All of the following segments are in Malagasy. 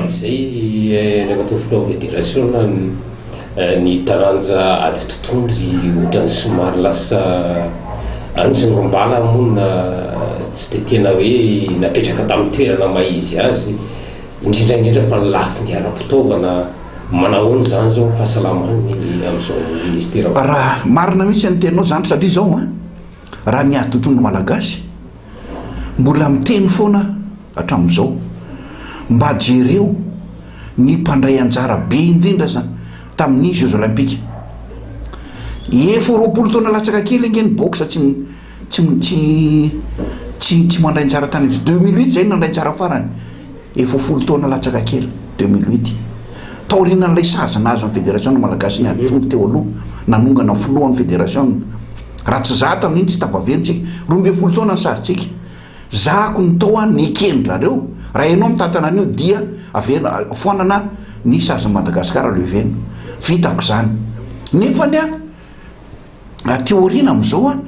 Amin'izay Andriamatoa Filohan'ny Federasiona, ny taranja ady totohondry ohatran'ny somary lasa anjorom-bala moa na tsy dia tena hoe napetraka tamin'ny toerana maha izy azy, indrindra indrindra fa ny lafiny ara-pitaovana. Manahoana izany izao ny fahasalamany amin'izao ministera? Raha marina mihitsy ny teninao zandry satria izao an, raha ny ady totohondry malagasy mbola miteny foana aho hatramin'izao, mba jereo ny mpandray anjara be indrindra za tamin'ny jeux olympiques. Efa ho 20 taona latsaka kely ange ny boxe tsy tsy tsy tsy tsy mandray anjara tany 2008 zay no nandray anjara farany. Efa ho folo taona latsaka kely, 2008, taorianan'ilay sazy nahazo ny Federasiona Malagasin'ny Ady Tondro teo aloha, nanongana ny filohan'ny Federasiona. Raha tsy za tamin'iny tsy tafaverina tsika. 12 taona ny sazintsika. Zahako ny tao an, neken-drareo. Raha ianao mitantana an'io dia averina, foanana ny sazin'i Madagasikara, levena. Vitako izany. Nefany an, aty aoriana amin'izao an,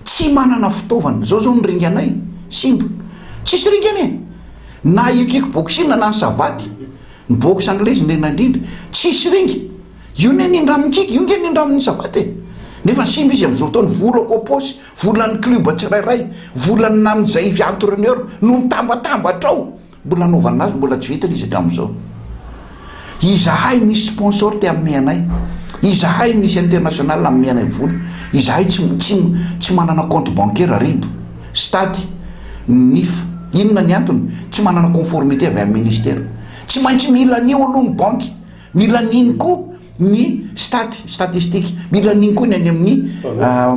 tsy manana fitaovana. Izao izao ny ringanay, simba. Tsisy ringana e! Na io kick boxing na ny savate, ny boxe anglaise indrindra indrindra, tsisy ringa. Io ne nindramin'ny kick, io nge nindramin'ny savate e! Nefa simba izy amin'izao fotoana, vola ao am-paosy, volan'ny club tsirairay, volan'ny namin'izay entraineur no mitambatambatra ao. Mbola anaovana azy mbola tsy vita izy hatramin'izao. Izahay misy sponsor te hanome anay. Izahay misy international hanome anay vola. Izahay tsy tsy tsy manana compte bancaire RIB, stade, NIF. Inona ny antony? Tsy manana conformité avy amin'ny ministère. Tsy maintsy mila an'io aloha ny banky. Mila an'iny koa ny stat, statistique. Mila an'iny koa ny any amin'ny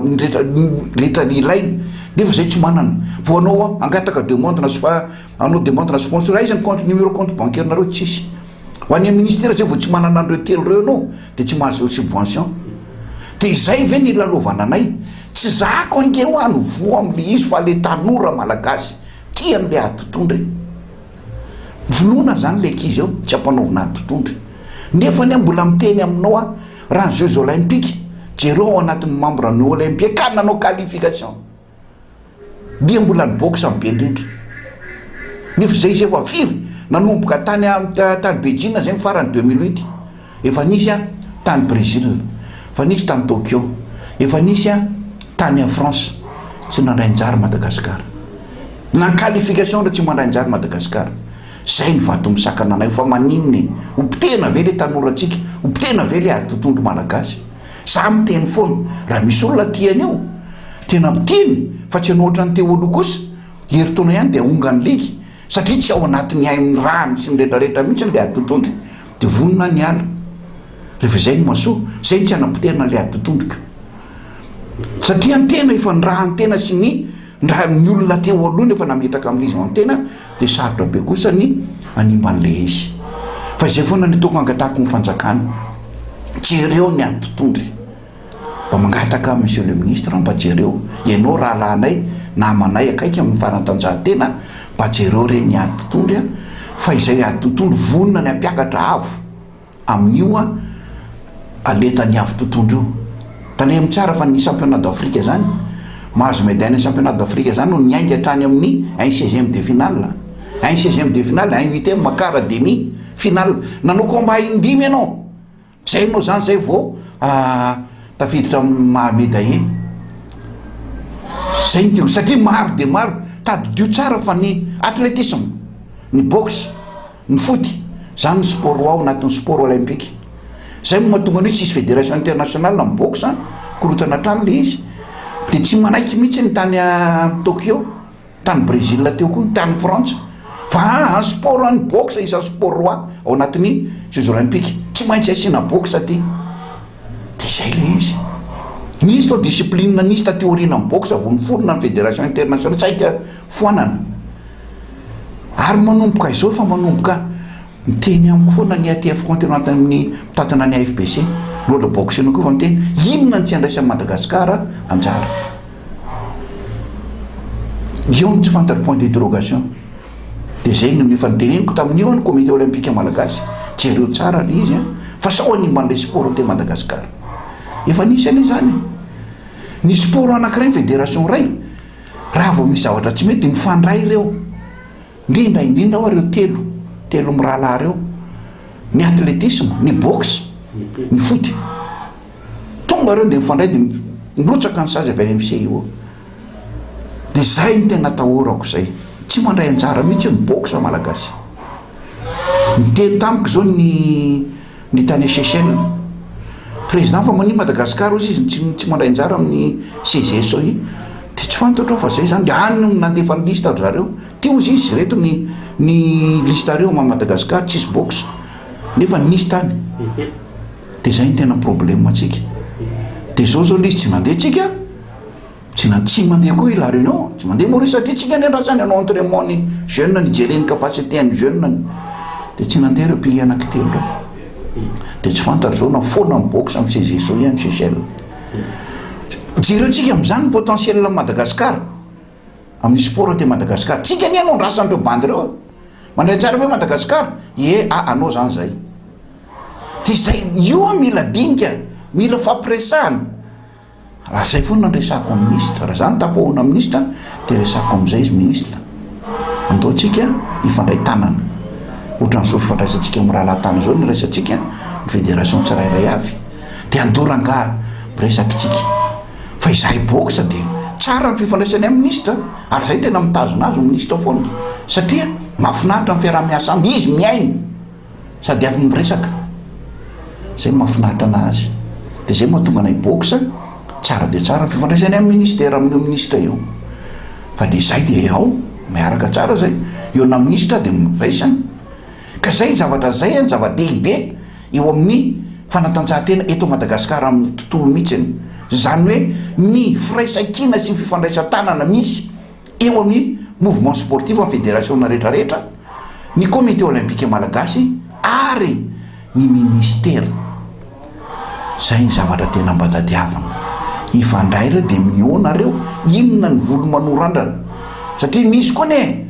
ny rehetra rehetra ilaina. Nefa izay tsy manana. Vao hanao hangataka demande na hanao demande na sponsor, aiza ny compte numéro compte bancaire nareo? Tsisy. Ho any amin'ny ministère zay vao tsy manana an'ireo telo ireo ianao dia tsy mahazo subvention. Dia izay ve ny ilalaovana anay? Tsy zako ange hoa no voa amin'ilay izy fa ilay tanora malagasy tia an'ilay ady totohondry e. Vonoina zany le ankizy eo, tsy ampanaovina ady totohondry. Nefa anie mbola miteny aminao aho, raha ny jeux olympiques, jereo ao anatin'ny membre ny olympien ka nanao qualification, dia mbola ny boxe no be indrindra. Nefa zay izy efa firy, nanomboka tany tany Beijing zay ny farany 2008, efa nisy an tany Brésil, efa nisy tany Tokyo, efa nisy an tany France, tsy nandray anjara Madagascar. Na qualification re tsy mandray anjara Madagascar. Zay ny vato misakana anay fa maninona e? Ho potehina ve le tanorantsika? Ho potehina ve le ady tontolo malagasy? Za miteny foana, raha misy olona tia an'io, tena tiany fa tsy hanao ohatran'ny teo aloha kosa, herintaona ihany dia ahonga ny ligy, satria tsy ao anatin'ny hain'ny rano sy ny retraretra mihitsy le ady tontondry, dia vonona ny hiala. Rehefa izay no mahasoa, zay no tsy hanapotehana le ady tontondriko. Satria ny tena efa nirahan'ny tena sy ny Raha ny olona teo aloha no efa nametraka amin'izy ao an-tena dia sarotra be kosa ny hanimba an'ilay izy. Fa izay foana ny ataoko angatahako ny fanjakana, jereo ny ady totondry. Mba mangataka aho monsieur le ministre mba jereo, ianao rahalahinay, namanay akaiky amin'ny fanatanjahantena, mba jereo re ny ady totondry a, fa izay ady totondry vonona ny hampiakatra avo. Amin'io alentan'ny avo tontondro io. Tandremo tsara fa ny championnat d'Afrique zany, mahazo médaille ny championnat d'Afrique zany no niainga hatrany amin'ny un seizième de finale. Un seizième de finale, un huitième, quart, demi, finale. Nanao combat indimy ianao. Zay ianao zany zay vao tafiditra amin'ny maha médaillé. Zay no tiako, satria maro dia maro. Tadidio tsara fa ny athlétisme, ny boxe, Ny foot, zany ny sport ao anatin'ny sport olympique. Zay no mahatonga ny hoe tsisy fédération internationale ny boxe an, korontana hatrany le izy. De tsy manaiky mihitsy ny tany Tokyo, tany Brésil teo koa, ny tany Frantsa. Fa aa sport an, ny boxe isan'ny sport roi ao anatin'ny jeux olympiques. Tsy maintsy asiana boxe aty. De zay le izy. Nisy tao discipline nisy taty aoriana ny boxe vao niforona ny fédération internationale saika foanana. Ary manomboka izao efa manomboka miteny amiko foana ny ATF continental amin'ny mitantana ny AFBC. Ny ohatra boxe koa efa miteny inona ny tsy andraisan'i Madagasikara anjara. Eo no tsy fantatro point d'interrogation. Dia izay no efa noteneniko tamin'io ny comité olympique malagasy. Jereo tsara ilay izy fa sao hanimba an'ilay sport aty Madagasikara. Efa nisy anie izany e. Ny sport anankiray ny fédération iray Raha vao misy zavatra tsy mety dia mifandray ireo, indrindra indrindra hoa ireo telo, telo mirahalahy ireo. Ny athlétisme, ny boxe, ny foot. Tonga ireo dia mifandray dia mirotsaka ny sazy avy any amin'ny CIO. Dia izay no tena atahorako izay. Tsy mandray anjara mihitsy ny boxe malagasy. Niteny tamiko izao ny ny tany Seychelles. Président fa manino Madagascar hozy izy tsy tsy mandray anjara amin'ny CGSOI. Dia tsy fantatro aho fa izay izany. Dia any no nandefa ny liste ry zareo. Ty hozy izy ireto ny ny liste reo ma Madagascar tsisy boxe. Nefa nisy tany. Dia izay no tena problème antsika. Dia izao izao ilay izy tsy mandeha tsika. Tsy na tsy mandeha koa i La Réunion, tsy mandeha Maurice satria tsika anie andrasany hanao entrainement ny jeune ny hijereny capacité an'ny jeune ny. Dia tsy nandeha ireo pays anankitelo ireo. Dia tsy fantatro izao na foana ny boxe amin'ny CGSOI any Seychelles. Jereo tsika amin'izany ny potentiel an'i Madagascar amin'ny sport aty Madagascar. Tsika anie no andrasan'ireo bandy ireo. Mandray tsara ve Madagascar? Ie, ah anao zany zay. Dia izay, io mila dinika, mila fampiresahana. Raha zay foana no resahako amin'ny minisitra, raha za no tafahoana amin'ny minisitra dia resahako amin'izay izy minisitra, andao tsika hifandray tanana, ohatran'izao fifandraisantsika amin'ny rahalahy tany izao no iraisantsika ny fédération tsirairay avy, dia andao rangaha miresaka tsika, fa izahay boxe dia tsara ny fifandraisanay amin'ny minisitra ary zay tena mitazona azy ho minisitra foana satria mahafinaritra ny fiaraha-miasa aminy, izy mihaino. Sady avy miresaka. Zay no mahafinaritra anazy. Dia zay mahatonga anay boxe tsara dia tsara ny fifandraisany amin'ny ministera amin'io minisitra io. Fa dia zay dia ao miaraka tsara zay. Eo na minisitra dia miraisana. Ka zay zavatra zay an zava-dehibe eo amin'ny fanatanjahantena eto Madagasikara amin'ny tontolo mihitsiny. Zany hoe ny firaisankina sy ny fifandraisan-tanana misy eo amin'ny mouvement sportif amin'ny federasiona rehetra rehetra, ny comité olympique malagasy ary ny ministera. Zay ny zavatra tena mba tadiavina. Hifandray ireo dia mihaona reo, inona ny volo manorandrana. Satria misy koa anie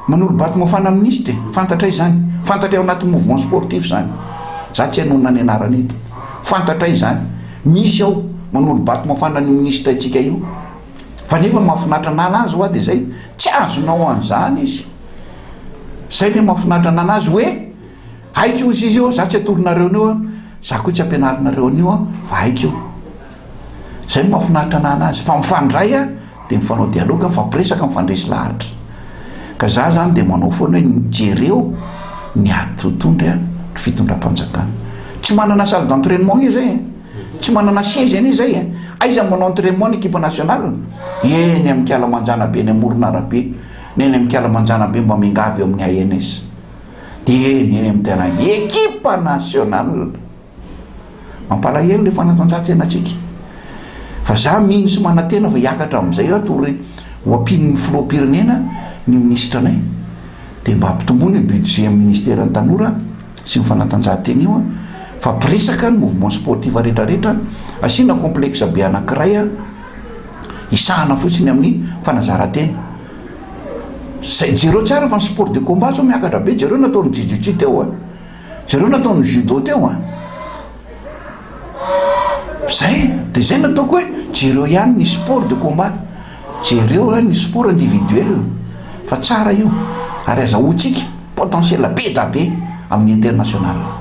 Manolo-bato mafana minisitra e! Fantatray izany. Fantatray ao anatin'ny mouvement sportif izany. Za tsy hanonona ny anarana eto. Fantatray izany. Misy ao manolo-bato mafana an'io minisitra antsika io. Fa nefa mahafinaritra anala azy hoa dia izay. Tsy azonao an'izany izy. Izay ilay mahafinaritra anala azy hoe haiko izy io, za tsy atoronareo an'io, za koa tsy ampianarinareo an'io fa haiko io. Zay no mahafinaritra anah anazy. Fa mifandray a dia mifanao dialogue, mifampiresaka, mifandresy lahatra. Ka za zany dia manao foana hoe jereo ny ady tontondry a, ny fitondram-panjakana. Tsy manana salle d'entrainement anie zay e. Tsy manana siège anie zay e. Aiza no manao entrainement ny équipe nationale? Eny amin'ny kalamanjana be eny amoron'arabe, na eny amin'ny kalamanjana be mba miangavy eo amin'ny ANS. Dia eny, eny amin'ny terrain. Équipe nationale. Mampalahelo le fanatanjahantenantsika. Fa za mino sy manantena fa hiakatra amin'izay aho toa ho ampian'ny filoham-pirenena ny minisitra anay. Dia mba ampitomboina io budget amin'ny ministeran'ny tanora sy ny fanatanjahantena io fa mpiresaka ny mouvement sportif rehetrarehetra, asiana complexe be anankiray hisahana fotsiny amin'ny fanazaran-tena. Zay jereo tsara fa ny sport de combat zao miakatra be, jereo nataon'ny jiu-jitsu teo a. Jereo nataon'ny judo teo an! Zay, de zay no ataoko hoe jereo ihany ny sport de combat, jereo ny sport individuel fa tsara io ary azahoantsika potentiel be da be amin'ny international.